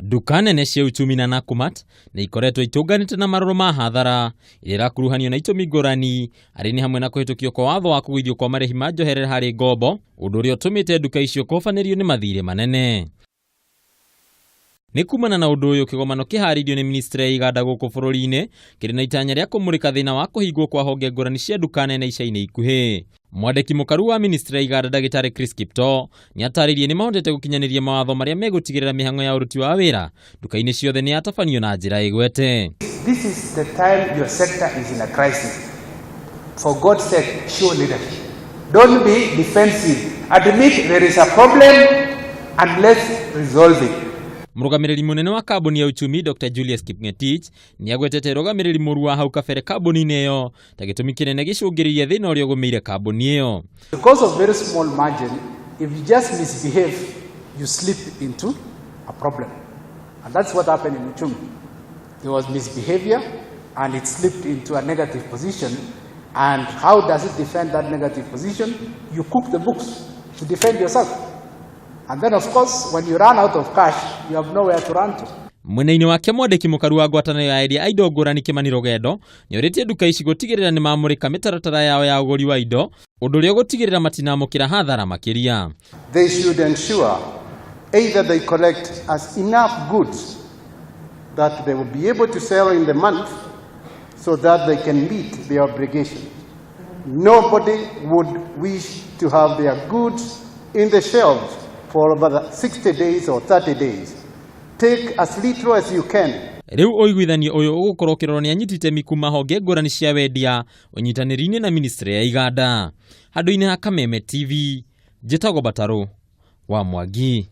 Nduka nene cia uchumi na Nakumatt nĩ ikoretwo itũnganĩte na marũrũ ma hathara iria irakuruhanio na itũmi ngũrani, arĩ nĩ hamwe na kũhĩtũkio kwa watho wa kũgũithio kwa marĩhi ma njoherera harĩ ngombo, ũndũ ũrĩa ũtũmĩte nduka icio kũhobanĩrio nĩ mathirĩ manene. Nĩ kumana na ũndũ ũyũ kĩgomano kĩharĩirio nĩ ministry ya iganda gũkũ bũrũri-inĩ kĩrĩ na itanya rĩa kũmũrĩka thĩna wa kũhingwo kwa honge ngũrani cia nduka nene ica-inĩ ikuhĩ. Mwandĩki mũkaru wa ministry ya iganda ndagĩtarĩ Chris Kiptoo nĩ atarĩirie nĩ mahotete gũkinyanĩria mawatho marĩa megũtigĩrĩra mĩhang'o ya ũruti wa wĩra nduka-inĩ ciothe nĩ yatabanio na njĩra ĩgwete. This is the time your sector is in a crisis. For God's sake, show leadership. Don't be defensive. Admit there is a problem and let's resolve it. Mũrũgamĩrĩri mũnene wa kambuni ya uchumi Dr. Julius Kipngetich nĩ agwetete ũrũgamĩrĩri mũru wa hau kabere kambuni-inĩ ĩyo ta gĩtũmi kĩnene gĩcũngĩrĩirie thĩna ũrĩa ũgũmĩire kambuni ĩyo. Because of very small margin, if you just misbehave, you slip into a problem. And that's what happened in Uchumi. There was misbehavior and it slipped into a negative position. And how does it defend that negative position? You cook the books to defend yourself. And then, of course, when you run out of cash, you have nowhere to run to. Mwena-inĩ wake mwandĩki mũkaru wa ngwatanĩro ya endia a indo ngũrani Kĩmani Rũgendo nĩorĩtie nduka ici gũtigĩrĩra nĩ mamũrĩka mĩtaratara yao ya ũgũri wa indo, ũndũ ũrĩa ũgũtigĩrĩra matinamũkĩra hathara makĩria. They should ensure either they collect as enough goods that they will be able to sell in the month so that they can meet their obligation. Nobody would wish to have their goods in the shelves for over 60 days or 30 days. Take as little as you can. Rĩu ũiguithanio ũyũ ũgũkorwo ũkĩrorwo nĩ anyiti itemi kuma honge ngũrani cia wendia ũnyitanĩri-inĩ na ministry ya iganda. Handũ-inĩ ha Kameme TV, njĩtagwo Batarũ wa Mwangi.